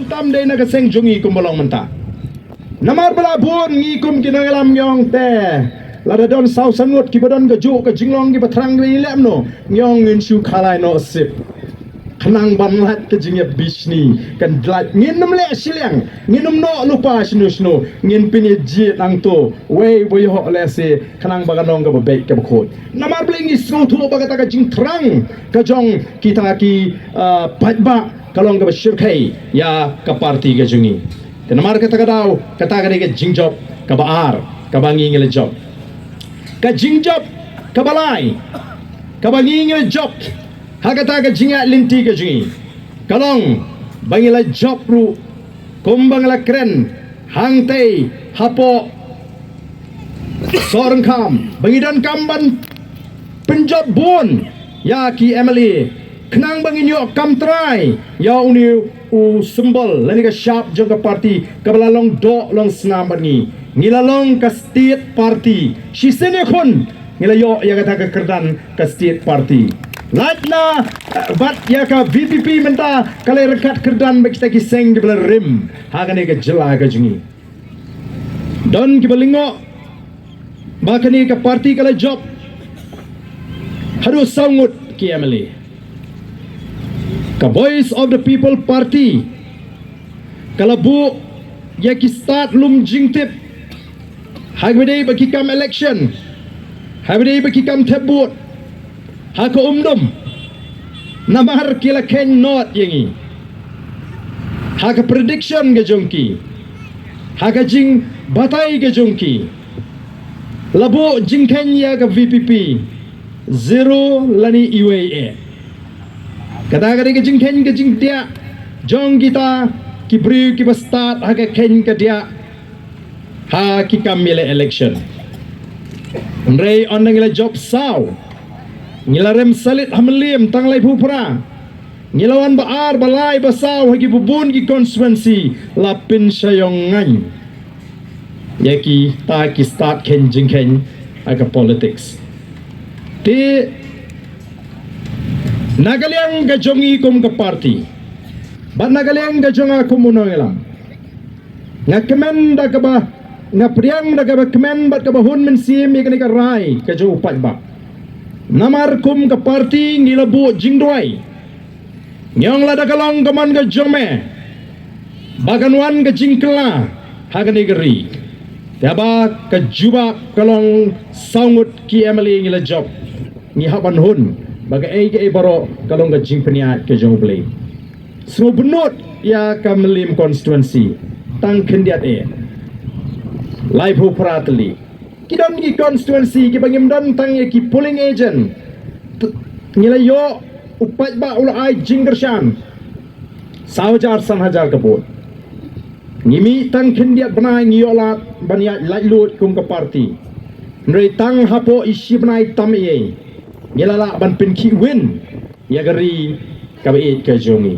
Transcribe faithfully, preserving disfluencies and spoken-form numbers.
Tam dei na ka seng jong ngi kumba long mynta. Namar ba la bun ngi kum ki nongïalam ngi ong te lada don saw san ngut kiba don kajuh ka jinglong kiba thrang kiba ïaleh kumno, ngi ong ngin shu khalai noh sip. Khnang ban lait ka jingïabishni kan lait, ngin ym leh shiliang, ngin ym noh lypa shano shano, ngin pynïajied hangto wei ba ïoh lehse khnang ba kan long kaba beit kaba khuid. Namar balei? Ngi sngewthuh ba kata ka jingthrang ka jong kita ki, ah, paidbah ka long kaba shyrkhei ïa ka party ka jong ngi. Te namar kata ka daw, kata ka dei ka jingjop kaba ar kaba ngi ngi la jop. Ka jingjop kaba lai kaba ngi ngi la jop ha kata ka jingïaid lynti ka jong ngi ka long ba ngi la jop ruh kumba ngi la kren hangtei hapoh Sohryngkham ba ngi donkam ban pynjop bun ïa ki M L A khnang ba ngin ïoh kam trai ïa une u symbol lane ka shap jong ka party kaba la long doh long snam bad ngi. Ngi la long ka state party. Shisien ïakhun ngi la ïoh ïa kata ka kyrdan ka state party. Lait na, eh, bad ïa ka V P P mynta ka la ryngkat kyrdan bad kita ki seng kiba la rim ha kane ka jylla ka jong ngi. Don kiba lyngngoh ba kane ka party ka la jop haduh saw ngut ki M L A. Ka Voice of the People Party ka la buh ïa ki stad lum jingtip ha kaba dei ba ki kam election, ha kaba dei ba ki kam thep vote ha ka umdum. Namar ki la kheiñ nod ïa ngi ha ka prediction ka jong ki, ha ka jingbatai ka jong ki. La buh jingkheiñ ïa ka V P P zero lane iwei eh. Kata ka dei ka jingkheiñ ka jingdiah jong kita ki briew kiba stad ha ka kheiñ ka diah ha ki kam ïaleh election. Hynrei ynda ngi la jop saw, ngi la rem salit ha Mylliem tang laiphew phra, ngi la wan ba ar ba lai ba saw ha ki bun ki constituency, la pynshai ïong ngaiñ ïa kita ki stad kheiñ jingkheiñ ha ka politics. Te na ka liang ka jong ngi kum ka party bad na ka liang ka jong nga kum u nongïalam, nga kmen da kaba, nga pdiang da kaba kmen bad kaba hun mynsiem ïa kane ka rai ka jong u paidbah. Namar kum ka party ngi la buh jingduwai, ngi ong lada ka long ka mon ka jong me ba kan wan ka jingkylla ha kane ka ri, te ba ka jubab ka long saw ngut ki M L A ngi la jop, ngi hap ban hun ba kaei kaei baroh ka long ka jingpynïaid ka jong U Blei. Sngewbha nud ïa ka Mylliem constituency tang khyndiat eh, laiphew phra tylli. Ki don ki constituency kiba ngim don tang ïa ki polling agent. T-, ngi la ïoh, u paidbah u la ai jingkyrshan saw hajar san hajar ka vote. Ngi mih tang khyndiat bnai, ngi ïoh lad ban ïaid laitluid kum ka party. Hynrei tang hapoh i shi bnai tam ei ei ngi la lah ban pynkhih win ïa ka ri kaba ïeit ka jong ngi.